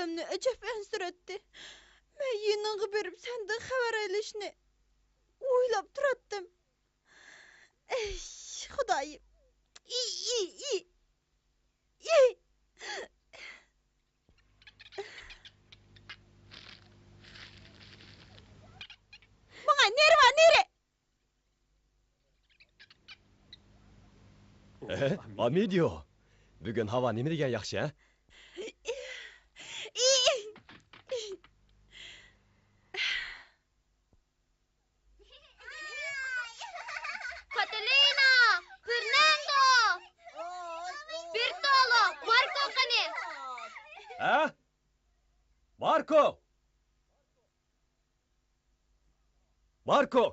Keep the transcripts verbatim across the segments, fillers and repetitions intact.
مېنى ئەجەب ئەنسىرەتتى. مەن يېنىڭغا بېرىپ سەندىن خەۋەر ئېلىشنى ئويلاپ تۇراتتىم. ئەي، خۇدايىم. ئى، ئى، ئى. ئى. ماڭا نېرى بار، نېرى. ئە، ئامىدىيو، بۈگۈن ھاۋا نېمە دېگەن ياخشى، ھە؟ كاتالىنا! فېرناندو! بېرتولو! ماركو قېنى؟ ھە؟ ماركو! ماركو!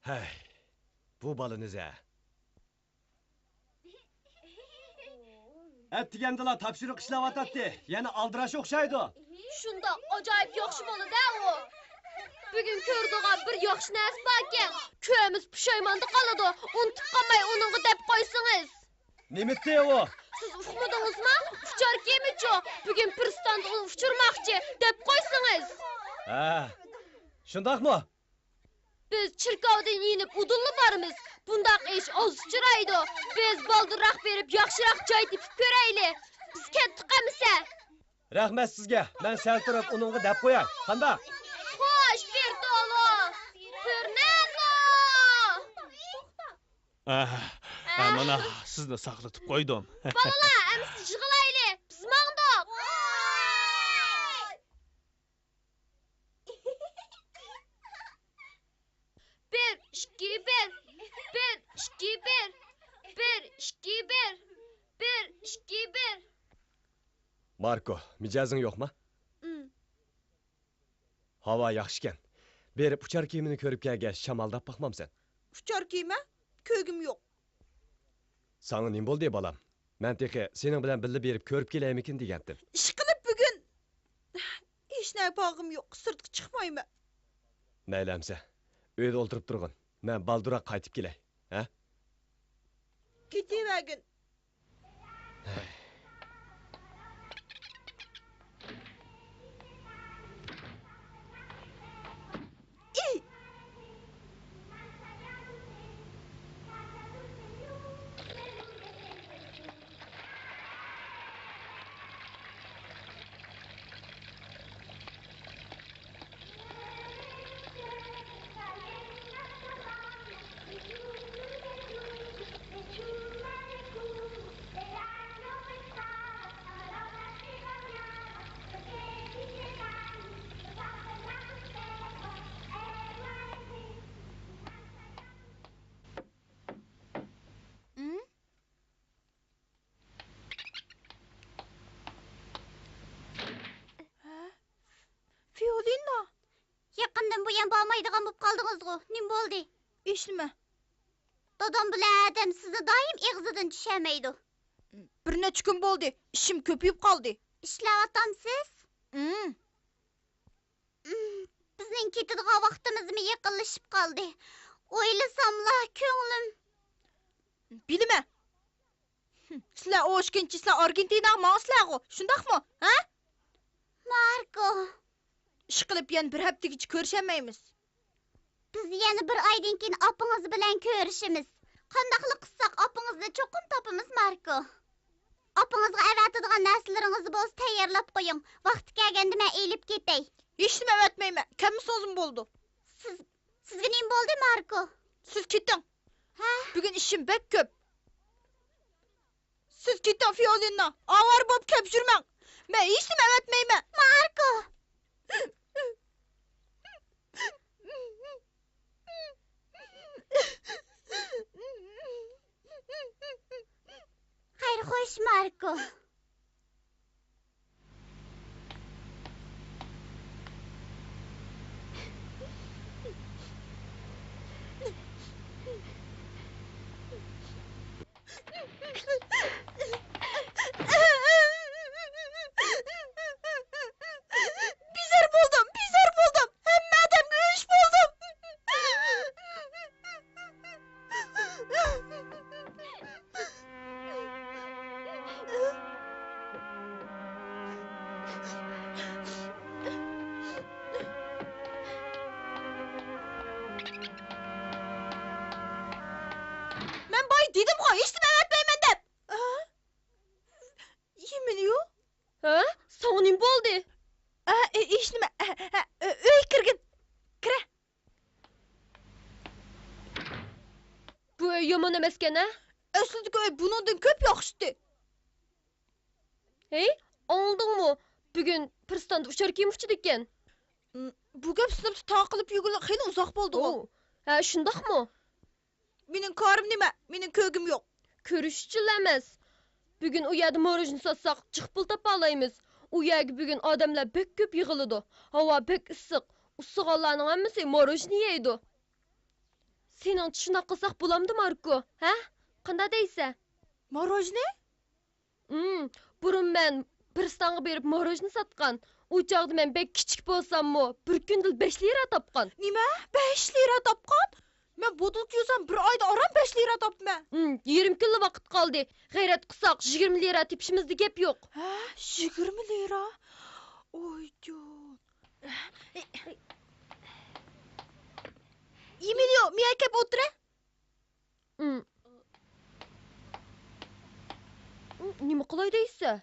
ھەي، بۇ بالىنى زە. ئەتىگەندىلا تاپشۇرۇق ئىشلەۋاتاتتى. يەنە ئالدىراش ئوخشايدۇ. شۇنداق ئاجايىپ ياخشى بالا-دە ئۇ. بۈگۈن كۆرىدىغان بىر ياخشى نەرسە باركەن. كۆرمىسە پۇشايماندا قالىدۇ. ئۇنتۇپ قالماي ئۇنىڭغا دەپ قويسىڭىز. نېمىتى ئۇ؟ سىز ئۇقمىدىڭىزمۇ؟ ئۇچار كېمىچۇ. بۈگۈن پىرىستاندا ئۇنى ئۇچۇرماقچى، دەپ قويسىڭىز. ھە، شۇنداقمۇ؟ بىز چېركاۋدىن يېنىپ ئۇدۇللا بارىمىز. بۇنداق ئىش ئاز ئۇچرايدۇ. بىز بالدۇرراق بېرىپ ياخشىراق جاي تېپىپ كۆرەيلى. بىز كەتتۇق ئەمىسە. رەھمەت سىزگە. مەن سەل تۇرۇپ ئۇنىڭغا دەپ قوياي. قانداق؟ خوش، بېرتولو! فېرناندو! ئاھ، ئاھ، مانا، سىزنى ساقلىتىپ قويدۇم. بالىلار، ئەمىسە يىغىلايلى. بىز ماڭدۇق. بىر، ئىككى، بىر. بىر، ئىككى، بىر. بىر، ئىككى، بىر. بىر، ئىككى، بىر. ماركو، مىجەزىڭ يوقما؟ ئىم. ھاۋا ياخشىكەن. بېرىپ ئۇچار كېمىنى كۆرۈپ كەلگەچ، شامالداپ باقمامسەن؟ ئۇچار كېمە؟ كۆرگۈم يوق. ساڭا نېمە بولدى، بالام؟ مەن تېخى سېنىڭ بىلەن بىللە بېرىپ كۆرۈپ كېلەيمىكىن دېگەنتىم. ئىشقىلىپ بۈگۈن ھېچنەگە بارغۇم يوق، سىرتقا چىقمايمەن. مەيلى ئەمسە، ئۆيدە ئولتۇرۇپ تۇرغىن. مەن بالدۇرراق قايتىپ كېلەي، ھە؟ كېتىۋەرگىن. ھە؟ فىئولىنا! يېقىندىن بۇيان بارمايدىغان بولۇپ قالدىڭىزغۇ؟ نېمە بولدى؟ ھېچنېمە. دادام بىلەن ھەدەم سىزنى دائىم ئېغىزىدىن چۈشەلمەيدۇ. بىر نەچچە كۈن بولدى، ئىشىم كۆپىيىپ قالدى. ئىشلەۋاتامسىز؟ ئىم. ئىم، بىزنىڭ كېتىدىغان ۋاقتىمىزمۇ يېقىنلىشىپ قالدى. ئويلىساملا كۆڭلۈم. بىلىمەن. سىلەر ئوشكىنچى، سىلەر ئارگېنتىناغا ماڭىسىلەرغۇ، شۇنداقمۇ؟ ھە؟ ماركو. ئىشقىلىپ يەنە بىر ھەپتىگىچە كۆرۈشەلمەيمىز. بىز يەنە بىر ئايدىن كېيىن ئاپىڭىز بىلەن كۆرۈشىمىز. قانداقلا قىلساق ئاپىڭىزنى چوقۇم تاپىمىز، ماركو. ئاپىڭىزغا ئەۋەتىدىغان نەرسىلىرىڭىزنى بولسا تەييارلاپ قويۇڭ. ۋاقتى كەلگەندە مەن ئېلىپ كېتەي. ھېچنېمە ئەۋەتمەيمەن. كەلمىسىڭىزمۇ بولىدۇ. سىز، سىزگە نېمە بولدى، ماركو؟ سىز كېتىڭ. ھە؟ بۈگۈن ئىشىم بەك كۆپ. سىز كېتىڭ، فىئولىنا. ئاۋارە بولۇپ كەپ يۈرمەڭ. مەن ھېچنېمە ئەۋەتمەيمەن. ماركو! خەير خوش، ماركو. بىزار بولدۇم، بىزار بولدۇم. ھەممە ئادەمگە ئۆچ بولدۇم. دېدىمغۇ، ھېچنېمە ئەۋەتمەيمەن دەپ. ئا؟ يېمىلىيۇ؟ ھە؟ ساڭا نېمە بولدى؟ ئا، ئى، ھېچنېمە. ئە، ئە، ئۆيگە كىرگىن. كىرە. بۇ ئۆي يامان ئەمەسكەن، ھە؟ ئەسلىدىكى ئۆي بۇنىڭدىن كۆپ ياخشىتى. ھەي، ئاڭلىدىڭمۇ؟ بۈگۈن پىرىستاندا ئۇچار كېمە ئۇچىدىكەن. م، بۇ گەپ سىنىپتا تاقىلىپ يۈرگىلى خېلى ئۇزاق بولدىغۇ. ئوۋ، ھە، شۇنداقمۇ؟ مېنىڭ كارىم نېمە؟ مېنىڭ كۆرگۈم يوق. كۆرۈش ئۈچۈنلا ئەمەس. بۈگۈن ئۇ يەردە موروژنى ساتساق، جىق پۇل تاپالايمىز. ئۇ يەرگە بۈگۈن ئادەملەر بەك كۆپ يىغىلىدۇ. ھاۋا بەك ئىسسىق. ئۇسسىغانلارنىڭ ھەممىسى موروژنى يەيدۇ. سېنىڭچە شۇنداق قىلساق بولامدۇ، ماركو؟ ھە؟ قانداق دەيسەن؟ موروژنى؟ ئىم، بۇرۇن مەن پىرىستانغا بېرىپ موروژنى ساتقان. ئۇ چاغدا مەن بەك كىچىك بولساممۇ، بىر كۈندىلا بەش لىرا تاپقان. نېمە؟ بەش لىرا تاپقان؟ مەن بوتۇلكا يۇسام، بىر ئايدا ئاران بەش لىرا تاپىمەن. ئىم، يېرىم كۈنلا ۋاقىت قالدى. غەيرەت قىلساق، يىگىرمە لىرا تېپىشىمىزدا گەپ يوق. ھە؟ يىگىرمە لىرا؟ ئويجان. ئېمىلىيو، مېيەگە كەپ ئولتۇرە. ئىم. ئىم، نېمە قىلاي دەيسە؟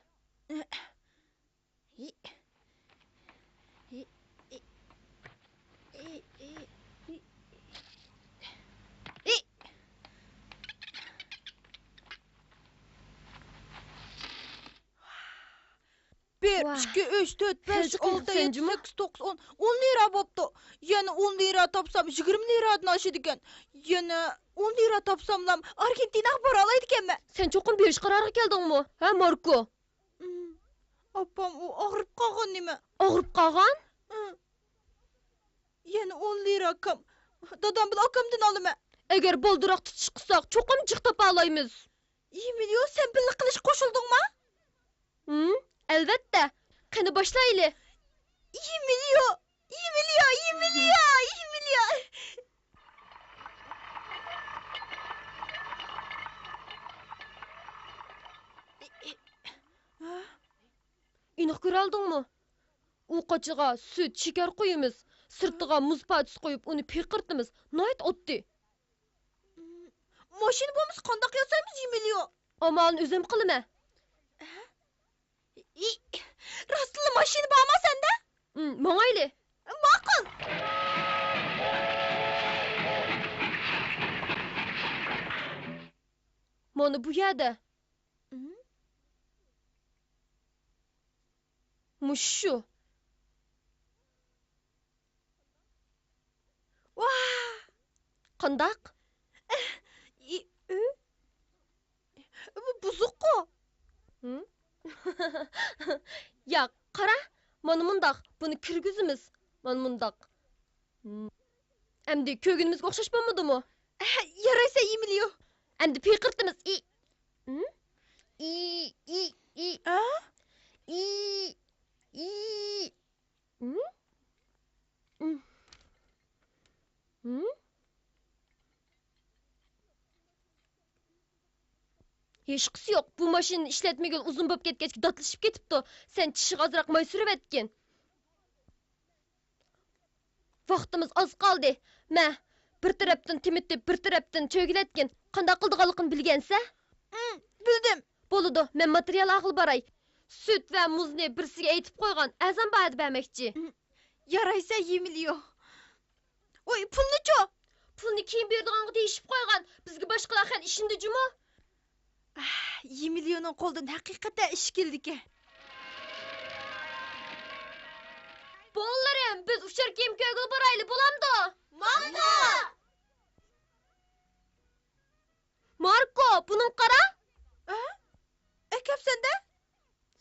بىر، ۋاھ، ئىككى، ئۈچ، تۆت، بەش، ئالتە، يەتتە، سەككىز، توققۇز، ئون، ئون لىرا بوپتۇ. يەنە ئون لىرا تاپسام، يىگىرمە لىرادىن ئاشىدىكەن. يەنە ئون لىرا تاپساملام، ئارگېنتىناغا بارالايدىكەنمەن. سەن چوقۇم بېرىش قارارىغا كەلدىڭمۇ، ھە، ماركو؟ ئىم، ئاپام ئۇ ئاغرىپ قالغان نېمە. ئاغرىپ قالغان؟ ئىم. يەنە ئون لىرا ئاكام. دادام بىلەن ئاكامدىن ئالىمەن. ئەگەر بالدۇرراق تۇتۇش قىلساق، چوقۇم جىق تاپالايمىز. ئېمىلىيو، سەن بىللە قىلىشقا قوشۇلدۇڭما؟ ھىم، ئەلۋەتتە. قېنى باشلايلى. ئېمىلىيو، ئېمىلىيو، ئېمىلىيو، ئېمىلىيو. ئېنىق كۆرەلدىڭمۇ؟ ئۇ قاچىغا سۈت، شېكەر قۇيىمىز، سىرتىغا مۇز پارچىسى قويۇپ، ئۇنى پىيقىرتىمىز. ناھايىتى ئاددىي. ماشىنا بولمىسا قانداق ياسايمىز، ئېمىلىيو؟ ئامالىنى ئۆزۈم قىلىمەن. ئى، راستلا ماشىنا بارما سەندە؟ ئىم، ماڭايلى. ماقۇل. مانا بۇ يەردە. ئىم؟ مۇشۇ. ۋاھ! قانداق؟ ئى، ئۆ؟ بۇ بۇزۇققۇ. ھىم؟ ياق، قارا، مانا مۇنداق، بۇنى كىرگۈزىمىز. مانا مۇنداق. ھىم. ئەمدى كۆرگىنىمىزگە ئوخشاش بولمىدىمۇ؟ يارايسەن، ئېمىلىيو. ئەمدى پىيقىرتىمىز. ئى. ھىم؟ ئى، ئى، ئى. ئا؟ ئى، ئى. ھىم؟ ھىم؟ ھىم؟ ھېچقىسى يوق. بۇ ماشىنىنى ئىشلەتمىگىلى ئۇزۇن بولۇپ كەتكەچكە داتلىشىپ كېتىپتۇ. سەن چىشىغا ئازراق ماي سۈرۈۋەتكىن. ۋاقتىمىز ئاز قالدى. مە، بىر تەرەپتىن تېمىتىپ، بىر تەرەپتىن چۆگىلەتكىن. قانداق قىلىدىغانلىقىنى بىلگەنسە؟ ئىم، بىلدىم. بولىدۇ، مەن ماتېرىيال ئالغىلى باراي. سۈت ۋە مۇزنى بىرسىگە ئېيتىپ قويغان، ئەرزان باھادا بەرمەكچى. ئىم، يارايسەن، ئېمىلىيو. ۋاي، پۇلنىچۇ؟ پۇلنى كېيىن بېرىدىغانغا دېيىشىپ قويغان. بىزگە باشقىلار خېلى ئىشىنىدۇ جۇمۇ. ئاھ، ئېمىلىيونىڭ قولىدىن ھەقىقەتەن ئىش كېلىدىكەن. بالىلىرىم، بىز ئۇچار كېمە كۆرگىلى بارايلى، بولامدۇ؟ ماقۇل! ماركو، بۇنىڭغا قارا. ھە؟ ئەكەپسەندە؟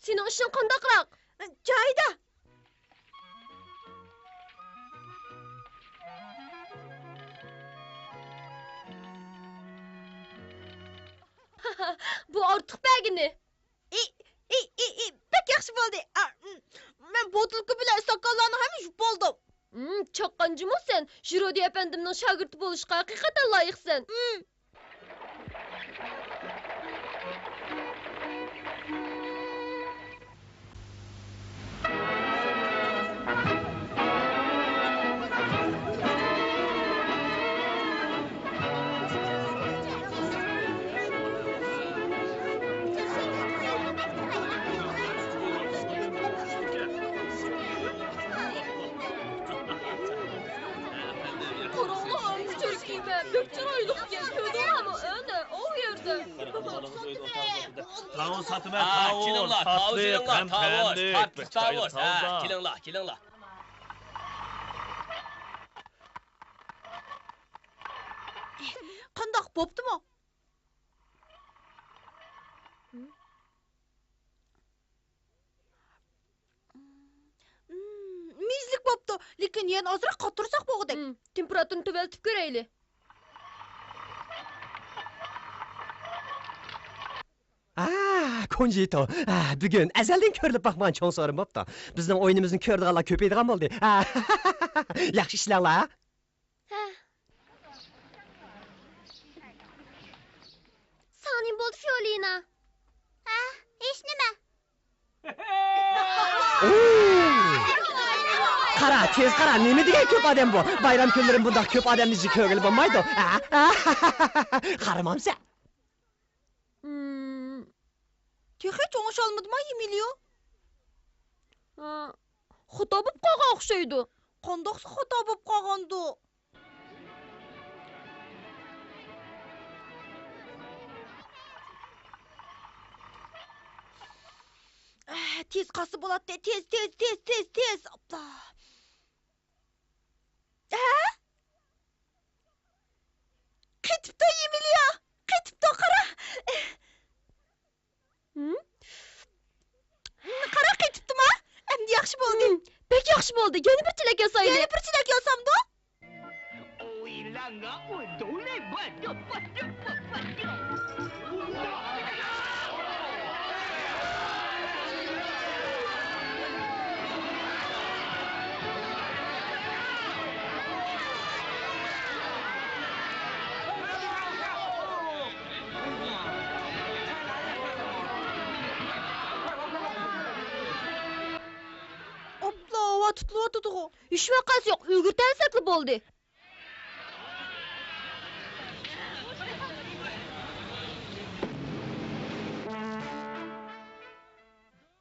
سېنىڭ ئىشىڭ قانداقراق؟ جايىدا. بۇ ئارتۇق بەرگىنى. ئى، ئى، ئى، ئى، بەك ياخشى بولدى. ئا، م، مەن بوتۇلكا بىلەن ئىستاكانلارنى ھەممە يۇيۇپ بولدۇم. ھىم، چاققان جۇمۇ سەن. ژىرودى ئەپەندىمنىڭ شاگىرتى بولۇشقا ھەقىقەتەن لايىقسەن. ھىم. تاۋۇز ساتىمەن، ھە، تاۋۇز، كېلىڭلار، تاۋۇز تاتلىق، ئېلىڭلار، ھەم تاۋۇز، تەملىك، تاتلىق بەك تاۋۇز، ھە، تاۋۇزدا. كېلىڭلار، كېلىڭلار. قانداق، بوپتۇمۇ؟ مم، مېزىلىك بوپتۇ، لېكىن يەنە ئازراق قاتتۇرساق بولغۇدەك. مم، تېمپېراتۇرىنى تۆۋەنلىتىپ كۆرەيلى. ئا، كونجىتو. ئا، بۈگۈن ئەزەلدىن كۆرۈلۈپ باقمىغان چوڭ سورۇن بوپتۇ. بىزنىڭ ئويۇنىمىزنى كۆرىدىغانلار كۆپىيىدىغان بولدى. ئا، ياخشى ئىشلەڭلار. ھە. ساڭا نېمە بولدى، فيولىنا؟ ھە، ھېچنېمە. قارا، تېز قارا، نېمە دېگەن كۆپ ئادەم بۇ؟ بايرام كۈنلىرى بۇنداق كۆپ ئادەمنى جىق كۆرگىلى بولمايدۇ. قارىمامسەن؟ تېخىچە ئوڭشالمىدىما، ئېمىلىيو؟ خاتا بوپ قالغان ئوخشايدۇ. قانداقسا خاتا بوپ قالغاندۇ؟ ئەھ، تېز قالسا بولاتتى. تېز، تېز، تېز، تېز، تېز. ئاپلا. ھە؟ قېتىپتۇ، ئېمىلىيا. قېتىپتۇ، قارا. ھىم؟ قارا، قېتىپتىما؟ ئەمدى ياخشى بولدى. ھىم، بەك ياخشى بولدى. يەنە بىر چېلەك ياسايلى. يەنە بىر چېلەك ياسامدۇ؟ ئوپلا، ھاۋا تۇتۇلۇۋاتىدىغۇ. ھېچ ۋەقەسى يوق، ئۈلگۈرتەلىسەكلا بولدى.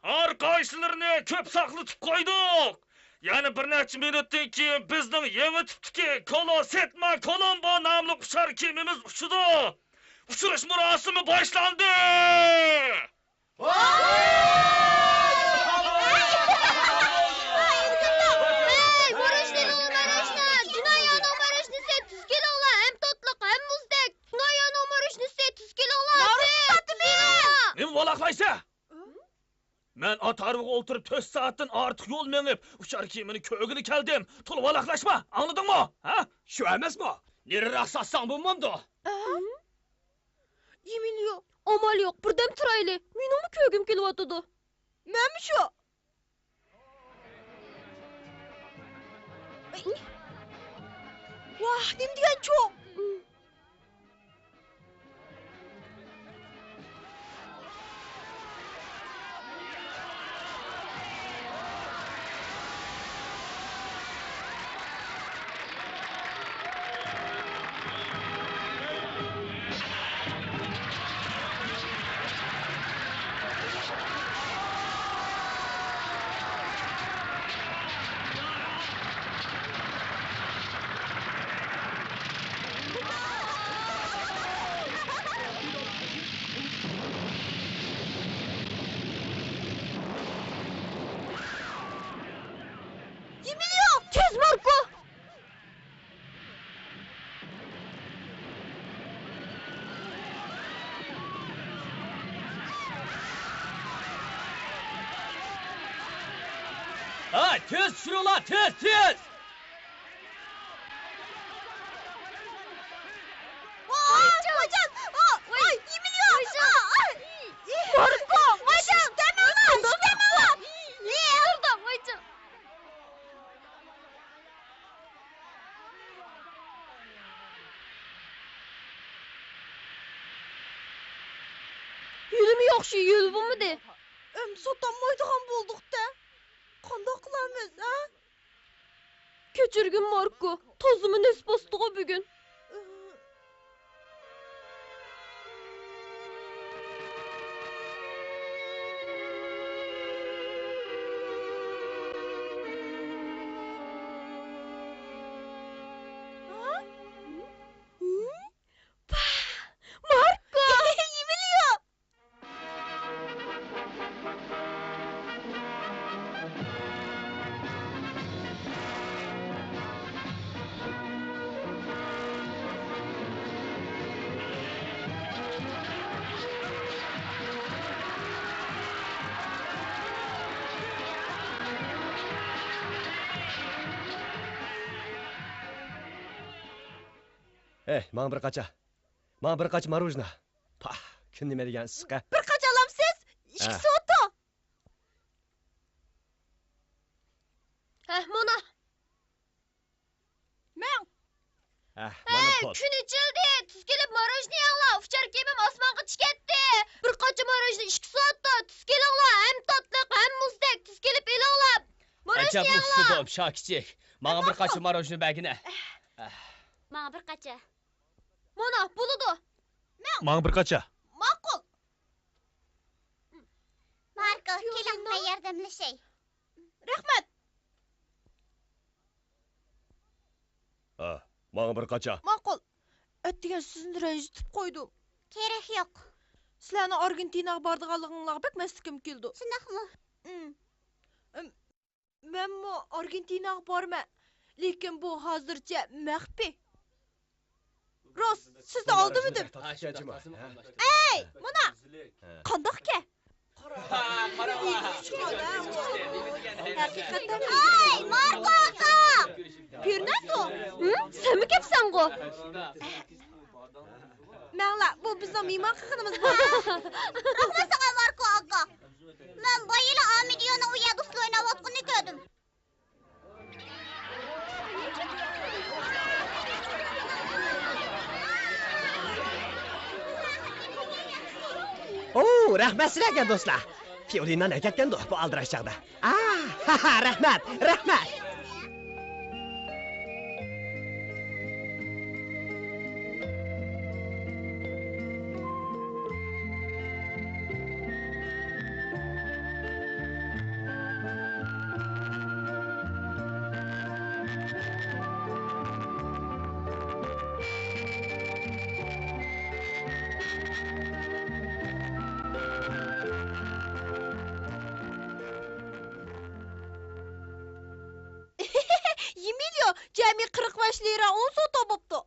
ھەر قايسىلىرىنى كۆپ ساقلىتىپ قويدۇق. يەنە بىر نەچچە مىنۇتتىن كېيىن بىزنىڭ يېڭى تىپتىكى كولوسېتما كولومبو ناملىق ئۇچار كېمىمىز ئۇچىدۇ. ئۇچۇرۇش مۇراسىمى باشلاندى! ھەي، مۇرۇچنى نومۇرۇچنى، دۇنيانىڭ مۇرۇچنىسى تۈز كېلىڭلار، ھەم تاتلىق، ھەم مۇزدەك. دۇنيانىڭ مۇرۇچنىسى تۈز كېلىڭلار، تېز كېلىڭلار. نېمە ۋالاقلايسەن؟ مەن ئات ھارۋىغا ئولتۇرۇپ تۆت سائەتتىن ئارتۇق يول مېڭىپ، ئۇچار كېمىنى كۆرگىلى كەلدىم. تولا ۋالاقلاشما، ئاڭلىدىڭمۇ؟ ھە؟ شۇ ئەمەسمۇ؟ نېرىراق ساتساڭ بولمامدۇ؟ ئېمىلىيو، ئامال يوق، بىردەم تۇرايلى. مېنىڭمۇ كۆرگۈم كېلىۋاتىدۇ. مەنمۇ شۇ. ۋاھ، نېمە دېگەن چوڭ! يېمىلىيو! تېز، ماركو! ھە، تېز چۈشۈرۈڭلار، تېز، تېز! ۋاي، ۋايجان! ۋاي، يېمىلىيو! ۋايجان! ماركو! ۋايجان! دەم ئالغىن! دەم ئالغىن! تۇردۇم، ۋايجان! يولىمۇ ياخشى، يول بولمىدى. ئەمدى ساتالمايدىغان بولدۇق-تە. قانداق قىلارمىز، ھە؟ كەچۈرگىن، ماركو. تازىمۇ نېسىپ باستىغۇ بۈگۈن. ھە؟ ھە؟ پاھ! ماركو! يېمىلىيو! ھەي، ماڭا بىر قاچا. ماڭا بىر قاچا ماروژنا. پاھ، كۈن نېمە دېگەن ئىسسىق-ە. بىر قاچا ئالامسىز؟ ئىككى ھە. سوتو. ھە، مانا. ماڭ. ھە، مانا ھەي، پۇل. كۈن ئېچىلدى. تېز كېلىپ ماروژنا يەڭلار. ئۇچار كېمەم ئاسمانغا چىقىپ كەتتى. بىر قاچا ماروژنا ئىككى سوتو. تېز كېلىڭلار. ھەم تاتلىق، ھەم مۇزدەك. تېز كېلىپ ئېلىڭلار. ماروژنا ئەجەب يەڭلار. ئۇسسۇزدۇم، شاكىچىك. ماڭا بىر قاچا ماروژنا بەرگىنە. ماڭا بىر قاچا. مانا، بولىدۇ. ماڭا بىر قاچا. ماقۇل. ماركو، كېلىڭ، مەن ياردەملىشەي. رەھمەت. ھە، ماڭا بىر قاچا. ماقۇل. ئەتىگەن سىزنى رەنجىتىپ قويدۇم. كېرەك يوق. سىلەرنىڭ ئارگېنتىناغا بارىدىغانلىقىڭلارغا بەك مەستلىكىم كېلىدۇ. شۇنداقمۇ؟ ئىم. ئىم. مەنمۇ ئارگېنتىناغا بارىمەن، لېكىن بۇ ھازىرچە مەخپىي. راست، سىزنى ئالدىمىدىم. ئەي، مانا! قانداقكەن؟ ھەقىقەتەن. ئەي، ماركو ئاكا! فېرناندو! ھىم؟ سەنمۇ كەپسەنغۇ؟ ماڭلا، بۇ بىزنىڭ مېھمانخانىمىز بولدى. رەھمەت ساڭا، ماركو ئاكا. مەن بايىلا ئامېدىيونىڭ ئۇ يەردە ئۇسسۇل ئويناۋاتقىنىنى كۆردۈم. ئوو، رەھمەت سىلەرگە، دوستلار. فىئولىنان ئەكەتكەندۇ بۇ ئالدىراش چاغدا. ئاھ، ھا، ھا، رەھمەت، رەھمەت. يېمىليو، جەمئىي قىرىق بەش لىرا ئون سوتو بوپتۇ.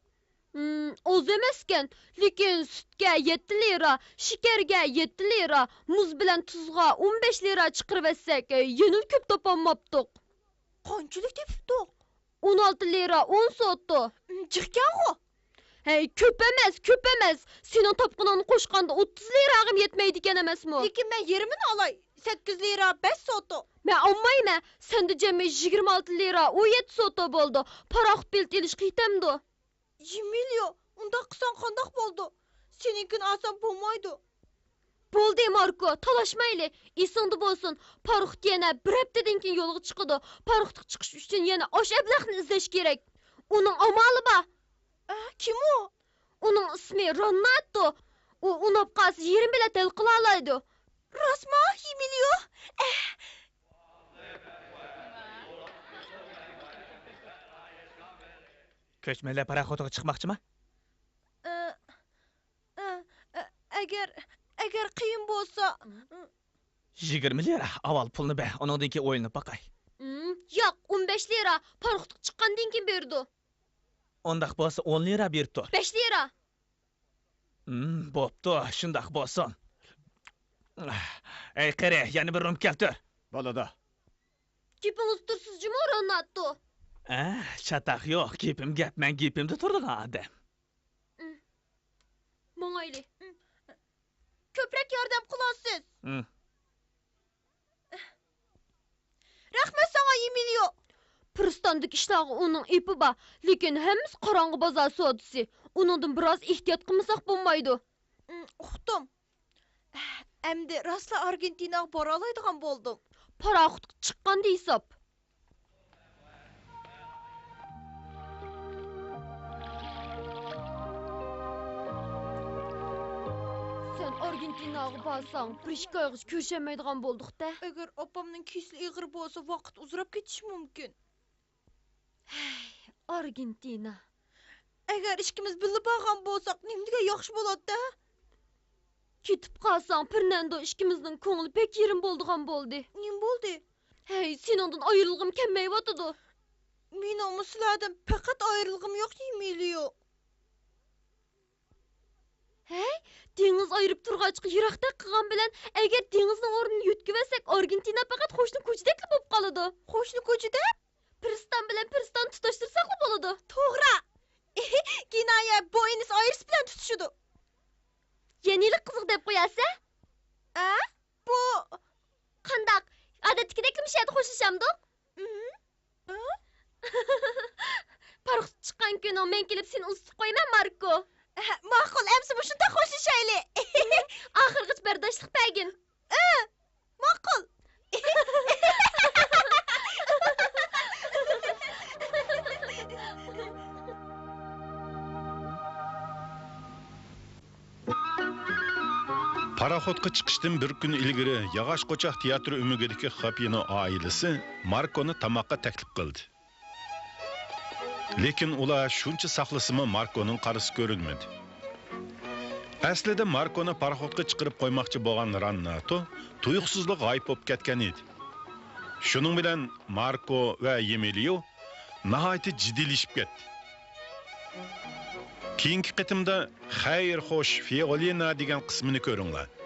ھىم، ئاز ئەمەسكەن. لېكىن سۈتكە يەتتە لىرا، شېكەرگە يەتتە لىرا، مۇز بىلەن تۇزغا ئون بەش لىرا چىقىرىۋەتسەك، يەنىلا كۆپ تاپالماپتۇق. قانچىلىك تېپىپتۇق؟ ئون ئالتە لىرا ئون سوتو. ھىم، جىقكەنغۇ. ھەي، كۆپ ئەمەس، كۆپ ئەمەس. سېنىڭ تاپقىنىڭنى قوشقاندا ئوتتۇز لىراغىمۇ يەتمەيدىكەن ئەمەسمۇ؟ لېكىن مەن يېرىمىنى ئالاي. سەككىز لىرا بەش سوتو. مەن ئالمايمەن. سەندە جەمئىي يىگىرمە ئالتە لىرا ئون يەتتە سوتو بولىدۇ. پاراخوت بېلىتى ئېلىشقا يېتەمدۇ؟ يېمىليو، ئۇنداق قىلساڭ قانداق بولىدۇ؟ سېنىڭكىنى ئالسام بولمايدۇ؟ بولدى، ماركو، تالاشمايلى. ئېسىڭدە بولسۇن، پاراخوت يەنە بىر ھەپتىدىن كېيىن يولغا چىقىدۇ. پاراخوتقا چىقىش ئۈچۈن يەنە ئاشۇ ئەبلەخنى ئىزدەش كېرەك. ئۇنىڭ ئامالى بار. ئە، كىم ئۇ؟ ئۇنىڭ ئىسمى رونناتتو. ئۇ ئۇناپ قالسا يېرىم بېلەت ھەل قىلالايدۇ. راستمۇ، يېمىليو؟ ئەھ. كۆچمەنلەر پاراخوتىغا چىقماقچىما؟ ئە، ئە، ئە، ئەگەر، ئەگەر قىيىن بولسا. يىگىرمە لىرا، ئاۋۋال پۇلنى بەر، ئۇنىڭدىن كېيىن ئويلىنىپ باقاي. ئىم، ياق، ئون بەش لىرا، پاراخوتقا چىققاندىن كېيىن بېرىدۇ. ئۇنداق بولسا ئون لىرا بېرىپ تۇر. بەش لىرا. ئىم، بوپتۇ، شۇنداق بولسۇن. ئەي قېرى، يەنە بىر رۇم كەلتۈر. بولىدۇ. گېپىڭىزدە تۇرسىز جۇمۇ، روناتتو. ئە، چاتاق يوق، گېپىم گەپ، مەن گېپىمدە تۇرىدىغان ئادەم. ئىم. ماڭايلى. ئىم. كۆپرەك ياردەم قىلارسىز. ئىم. رەھمەت ساڭا، ئېمىلىيو! پىرىستاندىكى ئىشلارغا ئۇنىڭ ئېپى بار، لېكىن ھەممىسى قاراڭغۇ بازار سودىسى. ئۇنىڭدىن بىراز ئېھتىيات قىلمىساق بولمايدۇ. ئىم، ئۇقتۇم. ئەمدى راستلا ئارگېنتىناغا بارالايدىغان بولدۇم. پاراخوتقا چىققاندا ھېساب. سەن ئارگېنتىناغا بارساڭ، بىر ئىككى ئايغىچە كۆرۈشەلمەيدىغان بولدۇق-دە. ئەگەر ئاپامنىڭ كېسىلى ئېغىر بولسا، ۋاقىت ئۇزىراپ كېتىشى مۇمكىن. ھەي، ئارگېنتىنا. ئەگەر ئىككىمىز بىللە بارغان بولساق، نېمىدېگەن ياخشى بولاتتى، ھە؟ كېتىپ قالساڭ، فېرناندو ئىككىمىزنىڭ كۆڭلى بەك يېرىم بولىدىغان بولدى. نېمە بولدى؟ ھەي، سېنىڭدىن ئايرىلغۇم كەلمەيۋاتىدۇ. مېنىڭمۇ سىلەردىن پەقەت ئايرىلغۇم يوق، ئېمىلىيو. ھەي، دېڭىز ئايرىپ تۇرغاچقا يىراقتەك قىلغان بىلەن، ئەگەر دېڭىزنىڭ ئورنىنى يۆتكىۋەتسەك، ئارگېنتىنا پەقەت قوشنا كوچىدەكلا بولۇپ قالىدۇ. قوشنا كوچىدەك؟ پىرىستان بىلەن پىرىستاننى تۇتاشتۇرساقلا بولىدۇ. توغرا! كىنايە بوينىس ئايرىس بىلەن تۇتۇشىدۇ. يەنىلا قىزىق دەپ قوياسە؟ ئە؟ بۇ قانداق؟ ئادەتتىكىدەكلا مۇشۇ يەردە خوشلىشامدۇق؟ ئىم. ئە؟ پاراخوت چىققان كۈنۈڭ مەن كېلىپ سېنى ئۇزىتىپ قويىمەن، ماركو. ئەھە، ماقۇل، ئەمسە مۇشۇنداق خوشلىشايلى. ئاخىرغىچە بەرداشلىق بەرگىن. ئە، ماقۇل. پاراخوتقا چىقىشتىن بىر كۈن ئىلگىرى ياغاچ قوچاق تىياتىر ئۆمىكىدىكى خاپىنو ئائىلىسى ماركونى تاماققا تەكلىپ قىلدى. لېكىن ئۇلار شۇنچە ساقلىسىمۇ ماركونىڭ قارىسى كۆرۈنمىدى. ئەسلىدە ماركونى پاراخوتقا چىقىرىپ قويماقچى بولغان رانناتو تۇيۇقسىزلا غايىب بولۇپ كەتكەن ئىدى. شۇنىڭ بىلەن ماركو ۋە يېمېليو ناھايىتى جىددىيلىشىپ كەتتى. كېيىنكى قېتىمدا خەير خوش فىئولىنا دېگەن قىسمىنى كۆرۈڭلار.